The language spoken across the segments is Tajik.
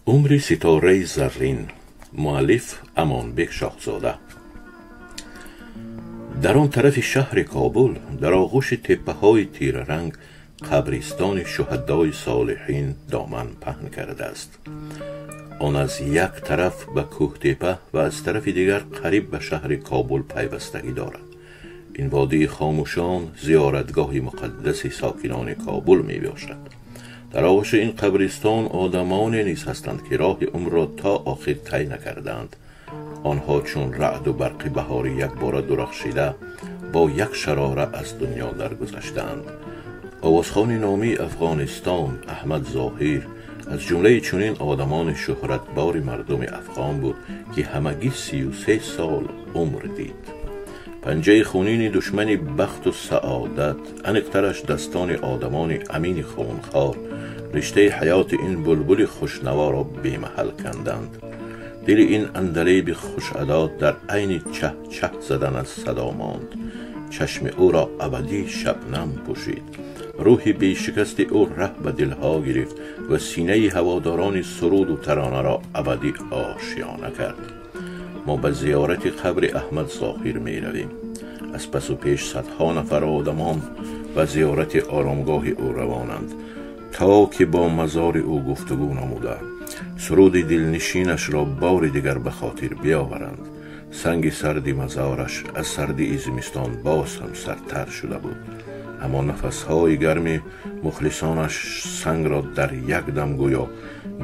Умри ситораи заррин. Муаллиф Амонбек Шоҳзода. Дар он тарафи шаҳри Кобул, дар оғӯши теппаҳои тираранг, қабристони шуҳадои солиҳин доман паҳн кардааст. Он аз як тараф ба кӯҳтепа ва аз тарафи дигар қариб ба шаҳри Кобул пайвастагӣ дорад. Ин водии хомӯшон зиёратгоҳи муқаддаси сокинони Кобул мебошад. Дар оғӯши ин қабристон одамоне низ ҳастанд, ки роҳи умрро то охир тай накардаанд. Онҳо чун раъду барқи баҳорӣ якбора дурахшида, бо як шарора аз дунё даргузаштаанд. Овозхони номии Афғонистон Аҳмад Зоҳир аз ҷумлаи чунин одамони шӯҳратбори мардуми афғон буд, ки ҳамагӣ 33 сол умр дид. Панҷаи хунини душмани бахту саодат, аниқтараш дастони одамони амини хунхор, риштаи ҳаёти ин булбули хушнаворо бемаҳал канданд. Дили ин андалеби хушадо дар айни чаҳ-чаҳ задан аз садо монд. Чашми ӯро абадӣ шабнам пӯшид. Рӯҳи бешикасти ӯ раҳ ба дилҳо гирифт ва синаи ҳаводорони суруду таронаро абадӣ ошиёна кард. Мо ба зиёрати қабри Аҳмад Зоҳир меравем. Аз пасу пеш садҳо нафар одамон ба зиёрати оромгоҳи ӯ равонанд, то ки бо мазори ӯ гуфтугӯ намуда, суруди дилнишинашро бори дигар ба хотир биёваранд. Санги сарди мазораш аз сардии зимистон боз ҳам сардтар шуда буд, аммо нафасҳои гарми мухлисонаш сангро дар як дам гӯё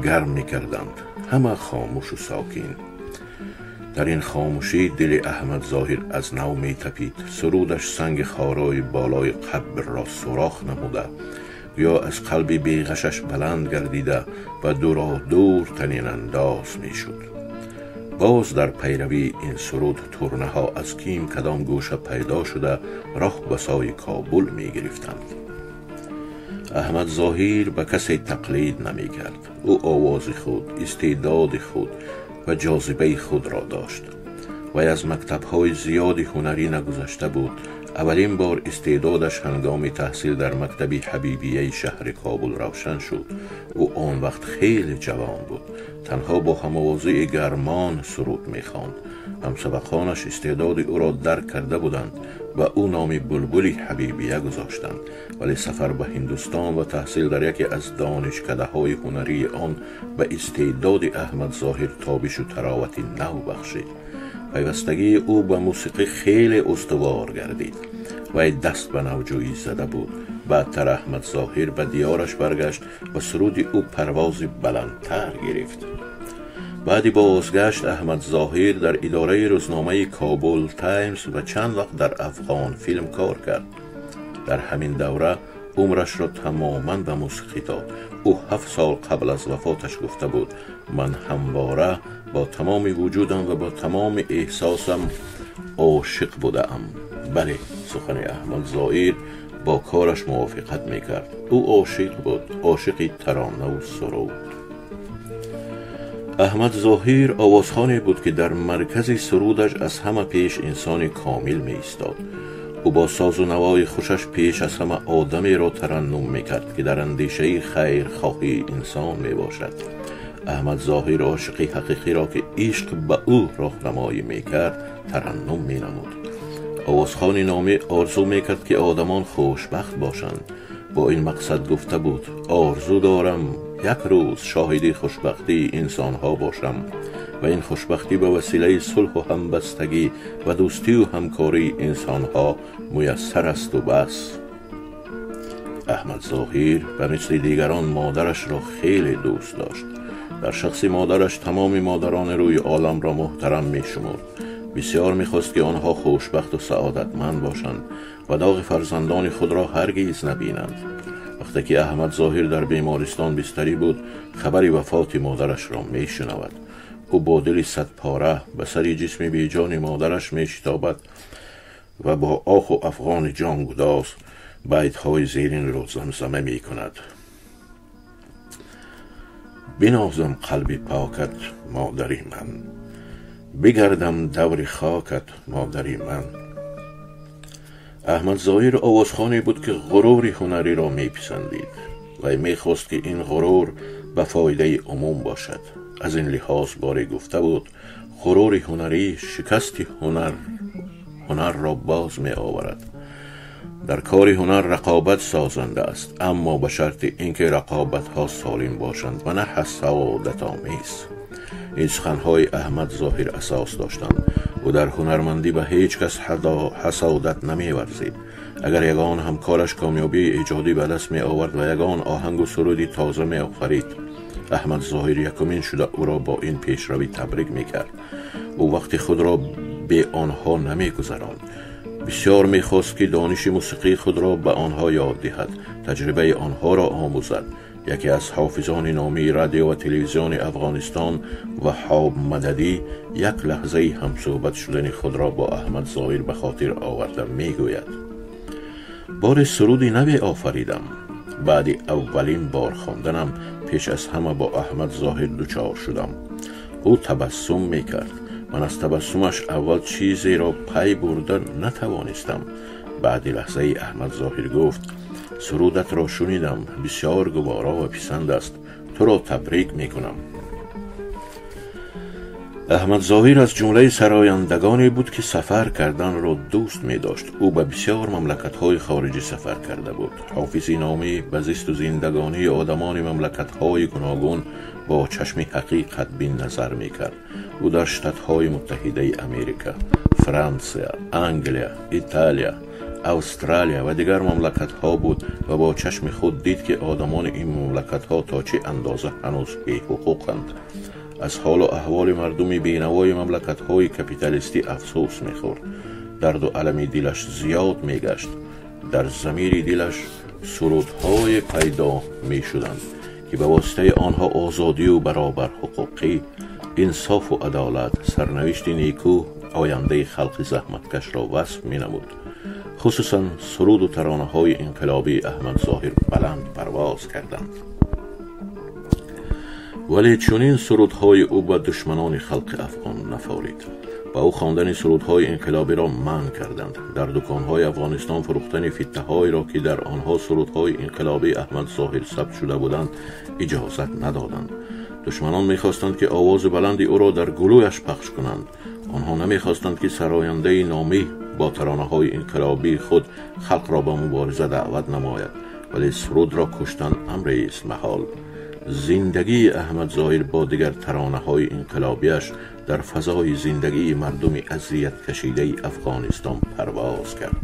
гарм мекарданд. Ҳама хомӯшу сокин. Дар ин хомӯшӣ дили Аҳмад Зоҳир аз нав метапид. Сурудаш санги хорои болои қабрро сурох намуда, гӯё аз қалби беғашаш баланд гардида ва дуродур танинандоз мешуд. Боз дар пайравии ин суруд турнаҳо аз ким кадом гӯша пайдо шуда роҳ ба сӯи Кобул мегирифтанд. Аҳмад Зоҳир ба касе тақлид намекард. Ӯ овози худ, истеъдоди худ ва ҷозибаи худро дошт. Вай аз мактабҳои зиёди ҳунарӣ нагузашта буд. Аввалин бор истеъдодаш ҳангоми таҳсил дар мактаби Ҳабибияи шаҳри Кобул равшан шуд. Ӯ он вақт хеле ҷавон буд. Танҳо бо ҳамовозии гармон суруд мехонд. Ҳамсабақонаш истеъдоди ӯро дарк карда буданд ва ӯ номи Булбули Ҳабибия гузоштанд. Вале сафар ба Ҳиндустон ва таҳсил дар яке аз донишкадаҳои ҳунарии он ба истеъдоди Аҳмад Зоҳир тобишу таровати нав бахшид. Пайвастагии ӯ ба мусиқӣ хеле устувор гардид. Вай даст ба навҷӯӣ зада буд. Баъдтар Аҳмад Зоҳир ба диёраш баргашт ва суруди ӯ парвози баландтар гирифт. Баъди бозгашт Аҳмад Зоҳир дар идораи рӯзномаи Кобул Таймс ва чанд вақт дар Афғон филм кор кард. Дар ҳамин давра умрашро тамоман ба мусиқӣ дод. Ӯ 7 сол қабл аз вафоташ гуфта буд: ман ҳамвора бо тамоми вуҷудам ва бо тамоми эҳсосам ошиқ будаам. Бале, сухани Аҳмад Зоҳир бо кораш мувофиқат мекард. Ӯ ошиқ буд, ошиқи таронаву суруд. Аҳмад Зоҳир овозхоне буд, ки дар маркази сурудаш аз ҳама пеш инсони комил меистод. Ӯ бо созу навои хушаш пеш аз ҳама одамеро тараннум мекард, ки дар андешаи хайрхоҳии инсон мебошад. Аҳмад Зоҳир ошиқи ҳақиқиро, ки ишқ ба ӯ роҳнамоӣ мекард, тараннум менамуд. Овозхони номӣ орзу мекард, ки одамон хушбахт бошанд. Бо ин мақсад гуфта буд: орзу дорам як рӯз шоҳиди хушбахтии инсонҳо бошам ва ин хушбахтӣ ба василаи сулҳу ҳамбастагӣ ва дӯстию ҳамкории инсонҳо муяссар асту бас. Аҳмад Зоҳир ба мисли дигарон модарашро хеле дӯст дошт. Дар шахси модараш тамоми модарони рӯи оламро муҳтарам мешумурд. Бисёр мехост, ки онҳо хушбахту саодатманд бошанд ва доғи фарзандони худро ҳаргиз набинанд. Вақте ки Аҳмад Зоҳир дар бемористон бистарӣ буд, хабари вафоти модарашро мешунавад. Ӯ бо дили садпора ба сари ҷисми беҷони модараш мешитобад ва бо оху афғони ҷонгудоз байтҳои зеринро замзама мекунад. Бинозам қалби покат, модари ман, бигардам даври хокат, модари ман. Аҳмад Зоҳир овозхоне буд, ки ғурури ҳунариро меписандид. Вай мехост, ки ин ғурур ба фоидаи умум бошад. Аз ин лиҳоз боре гуфта буд: ғурури ҳунарӣ шикасти ҳунарро боз меоварад. Дар кори ҳунар рақобат созанда аст, аммо ба шарти инки рақобатҳо солим бошанд ва на ҳасадатомез. Ин суханҳои Аҳмад Зоҳир асос доштанд. Ӯ дар ҳунармандӣ ба ҳеҷ кас ҳасадат намеварзид. Агар ягон ҳамкораш комёбии эҷодӣ ба даст меовард ва ягон оҳангу суруди тоза меофарид, Аҳмад Зоҳир якумин шуда ӯро бо ин пешравӣ табрик мекард. Ӯ вақти худро бе онҳо намегузаронд. Бисёр мехост ки дониши мусиқии худро ба онҳо ёд диҳад, таҷрибаи онҳоро омӯзад. Яке аз ҳофизони номии радио ва телевизиони Афғонистон Ваҳҳоб Мададӣ як лаҳзаи ҳамсӯҳбат шудани худро бо Аҳмад Зоҳир ба хотир оварда мегӯяд: боре суруди наве офаридам. Баъди аввалин бор хонданам пеш аз ҳама бо Аҳмад Зоҳир дучор шудам. Ӯ табассум мекард. Ман аз табассумаш аввал чизеро пай бурда натавонистам. Баъди лаҳзаи Аҳмад Зоҳир гуфт: сурудатро шунидам, бисёр гуворо ва писанд аст, туро табрик мекунам. Аҳмад Зоҳир аз ҷумлаи сарояндагоне буд ки сафар карданро дӯст медошт. Ӯ ба бисёр мамлакатҳои хориҷӣ сафар карда буд. Ҳофизи номӣ ба зисту зиндагонии одамони мамлакатҳои гуногун бо чашми ҳақиқатбин назар мекард. Ӯ дар Штатҳои Муттаҳидаи Америка, Франсия, Англия, Италия, Австралия ва дигар мамлакатҳо буд ва бо чашми худ дид ки одамони ин мамлакатҳо то чӣ андоза ҳанӯз беҳуқуқанд. Аз ҳолу аҳволи мардуми бенавои мамлакатҳои капиталистӣ афсӯс мехӯрд. Дарду алами дилаш зиёд мегашт. Дар замири дилаш сурудҳое пайдо мешуданд ки ба воситаи онҳо озодию баробарҳуқуқӣ, инсофу адолат, сарнавишти некӯ, ояндаи халқи заҳматкашро васф менамуд. Хусусан суруду таронаҳои инқилобии Аҳмад Зоҳир баланд парвоз карданд. Вале чунин сурудҳои ӯ ба душманони халқи афғон нафорид. Ба ӯ хондани сурудҳои инқилобиро манъ карданд. Дар дуконҳои Афғонистон фурӯхтани фиттаҳоеро ки дар онҳо сурудҳои инқилобии Аҳмад Зоҳир сабт шуда буданд иҷозат надоданд. Душманон мехостанд ки овози баланди ӯро дар гулӯяш пахш кунанд. Онҳо намехостанд ки сарояндаи номӣ бо таронаҳои инқилобии худ халқро ба мубориза даъват намояд, вале сурудро куштан амрест маҳол. Зиндагии Аҳмад Зоҳир бо дигар таронаҳои инқилобиаш дар фазои зиндагии мардуми азияткашидаи Афғонистон парвоз кард.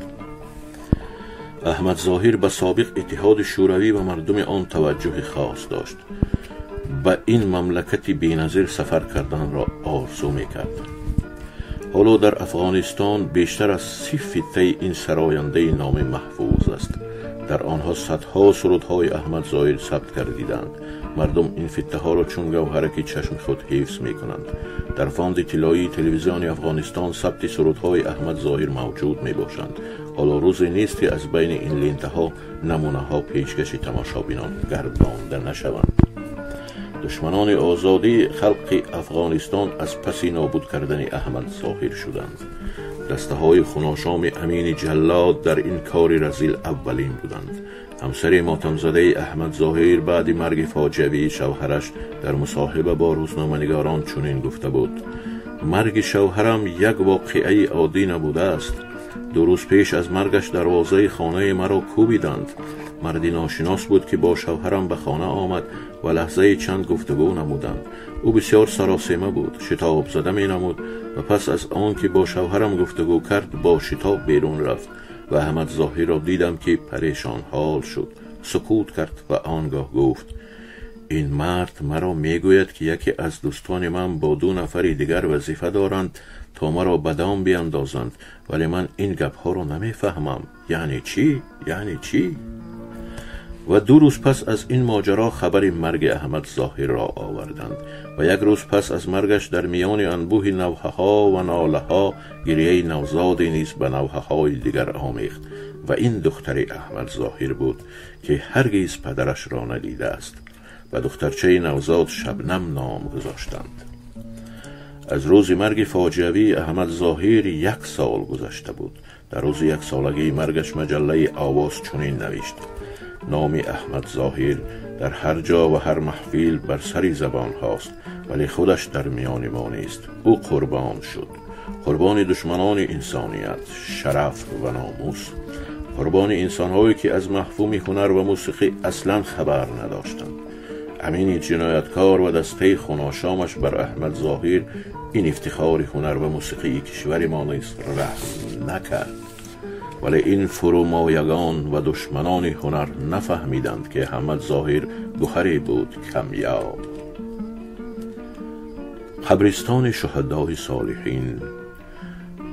Аҳмад Зоҳир ба собиқ Иттиҳоди Шӯравӣ ва мардуми он таваҷҷӯҳи хос дошт. Ба ин мамлакати беназир сафар карданро орзу мекард. Ҳоло дар Афғонистон бештар аз 30 фиттаи ин сарояндаи номӣ маҳфуз аст. Дар онҳо садҳо сурудҳои Аҳмад Зоҳир сабт гардиданд. Мардум ин фиттаҳоро чун гавҳараки чашми худ ҳифз мекунанд. Дар фонди тиллоии телевизиони Афғонистон сабти сурудҳои Аҳмад Зоҳир мавҷуд мебошанд. Ҳоло рӯзе нест ки аз байни ин лентаҳо намунаҳо пешкаши тамошобинон гардонда нашаванд. Душманони озодии халқи Афғонистон аз паси нобуд кардани Аҳмад Зоҳир шуданд. Дастаҳои хуношоми Амини Ҷаллод дар ин кори разил аввалин буданд. Ҳамсари мотамзадаи Аҳмад Зоҳир баъди марги фоҷиавии шавҳараш дар мусоҳиба бо рӯзноманигорон чунин гуфта буд: марги шавҳарам як воқеаи оддӣ набудааст. 2 рӯз пеш аз маргаш дарвозаи хонаи маро кӯбиданд. Марди ношинос буд ки бо шавҳарам ба хона омад ва лаҳзаи чанд гуфтугӯ намуданд. Ӯ бисёр саросема буд, шитоб зада менамуд ва пас аз он ки бо шавҳарам гуфтугӯ кард бо шитоб берун рафт ва Аҳмад Зоҳирро дидам ки парешонҳол шуд, сукут кард ва он гоҳ гуфт: ин мард маро мегӯяд ки яке аз дӯстони ман бо 2 нафари дигар вазифа доранд то маро ба дом биандозанд, вале ман ин гапҳоро намефаҳмам. Яъне чӣ? Яъне чӣ? Ва 2 рӯз пас аз ин моҷаро хабари марги Аҳмад Зоҳирро оварданд ва 1 рӯз пас аз маргаш дар миёни анбӯҳи навҳаҳо ва нолаҳо гирияи навзоде низ ба навҳаҳои дигар омехт ва ин духтари Аҳмад Зоҳир буд ки ҳаргиз падарашро надидааст. Ба духтарчаи навзод Шабнам ном гузоштанд. Аз рӯзи марги фоҷиавии Аҳмад Зоҳир 1 сол гузашта буд. Дар рӯзи 1 солагии маргаш маҷаллаи Овоз чунин навишт: Номи Аҳмад Зоҳир дар ҳар ҷо ва ҳар маҳфил бар сари забон ҳост, вале худаш дар миёни мо нест. Ӯ қурбон шуд, қурбони душманони инсоният, шараф ва номус, қурбони инсонҳое ки аз мафҳуми ҳунар ва мусиқӣ аслан хабар надоштанд. Амини ҷинояткор ва дастаи хуношомаш бар Аҳмад Зоҳир ин ифтихори ҳунар ва мусиқии кишвари мо низ раҳм накард. Вале ин фурӯмоягон ва душманони ҳунар нафаҳмиданд, ки Аҳмад Зоҳир гӯҳаре буд камёб. Қабристони шуҳадои солиҳин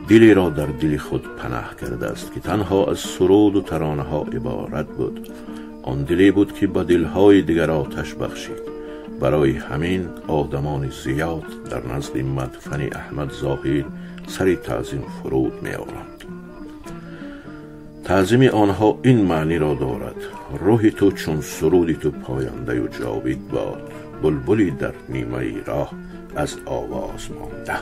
дилеро дар дили худ панаҳ кардааст, ки танҳо аз суруду таронаҳо иборат буд. Он диле буд, ки ба дилҳои дигар оташ бахшид. Барои ҳамин одамони зиёд дар назди мадфани Аҳмад Зоҳир сари таъзим фуруд меоранд. Таъзими онҳо ин маъниро дорад: рӯҳи ту чун суруди ту пояндаю ҷовид бод, булбули дар нимаи роҳ аз овоз монда.